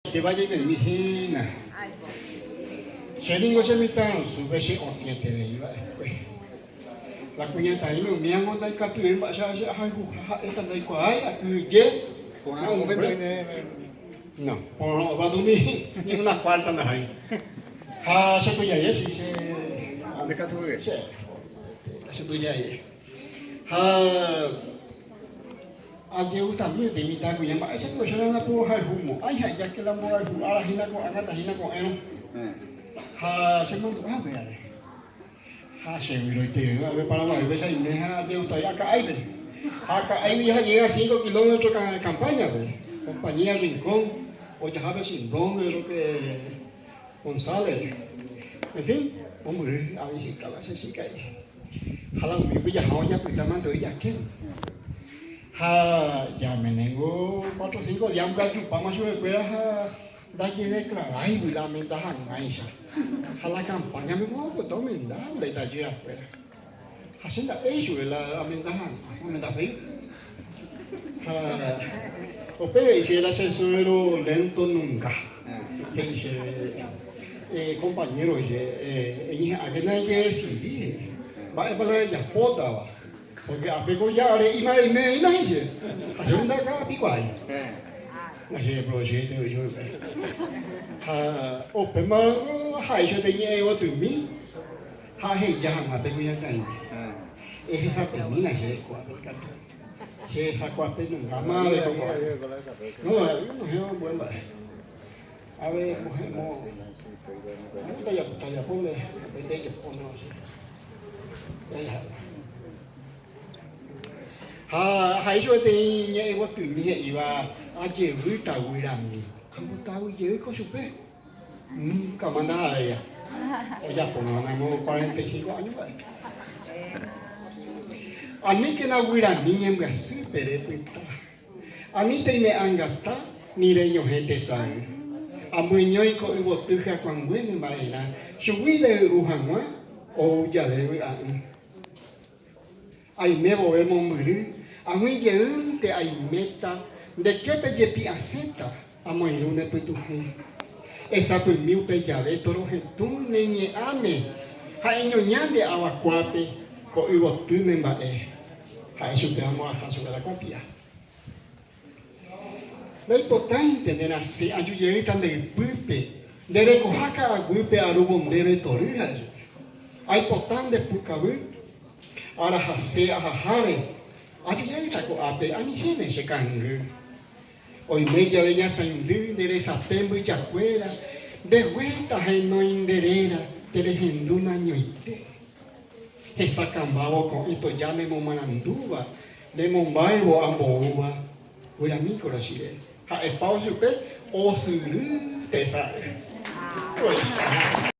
Itéva jaimemi hína. Che ningo che mitãrusúpe che otĩeterei va'ekue. La kuñataĩme umíango ndaikatuvéi mba'éicha che ahayhuha ha'éta ndaikuaái akyhyje. Porã hombre. No, porã katu ni ni una cuarta ndahái. Ha che tujaie si che. Nde katu Che che tujaie. Ha Ajegustami peteĩ mitãkuña, mba'éicha piko che nanapohayhumo'ãi ha ijáke la mborayhu ára hína ko'ág̃a hína ko'ẽrõ. Ha chemandu'a upévare. Ha che vyroitevy va'ekue Paraguaýpe che aime ha ajegustave Aka'áipe. Ha Aka'áigui jahajey a cinco kilómetro campaña-pe, compañía Rincón, ojahápe Chimblón, Roque González. En fin, mombyry avisita la che chika'i. Ha la umígui jaha ojapyta mante ijakérõ. Ha jamenéngo cuatro cinco día ambyajupáma chupekuéra ha ndajedeclaráigui la amenda hag̃uáicha. Ha la campaña-pe opyta omenda la itajyrakuéra. Ha che nda'éi chupe la amenda hag̃ua, amenda féi. Ha upéi he'i chéve la che suegro lento nunca. He'i chéve, compañero, he'i eñeha'ãkena ejedesidi, he'i, mba'épa la rejapótava. Porque ápeko ja are'íma reime hína, he'i chéve. Ha che ndaka'apikuaái. Ndachereprovecheite he'i chupe. Ha upémarõ ha'e chupe iñe'ẽyvotymi. Ha aheja hag̃ua pe kuñataĩme, ehesapemína che rekuápe ikatu. Che resakuape nungáma ave ko ko'ápe. No, nohẽva ambue mba'e. Ave mohẽmo, tajapo, tajapo nde, upéi ndejopóneva che. Ha ha'e chupe peteĩ ñe'ẽgotymi he'íva ajevýta guyrami. Ambotavy jeýko chupe. Nunca más nada ojapóma ramo 45 año mba'e. Aníkena guyrami ñembyasýpe repyta, anítei ne angata ni reñohẽ tesay. Amyeñói ko yvoty hyakuãngue ne mba'erã, chugui rey'u hag̃ua ou jave vy'a'ỹ. Aime vove mombyry, ag̃ui jeýnte aiméta, nde képe jepi asẽta, amoirũ ne pytuhẽ. Esapymi upe jave torohetũ ne ñe'ãme ha eñoña nde avakuápe ko yvoty ne mba'e. Ha'e chupe amo'asa chupe la kuatia. Ndaipotáinte ne rasẽ aju jeýta nde ypýpe, nde rekoha ka'aguýpe arúvo ndéve tory ha jepe. Aipota nde pukavy, arahase ahaháre, aju jeýta ko'ápe anichéne che kangy. Oime jave ñasaindy nde resape mbyjakuéra, mbeguéta henói nde réra terehendu nañoite. Hesakãmbávo ko'ẽ toja nemomarandúva, nemombáyvo amboúva, guyrami korochire. Ha'epávo chupe osyry tesay. Tuicha.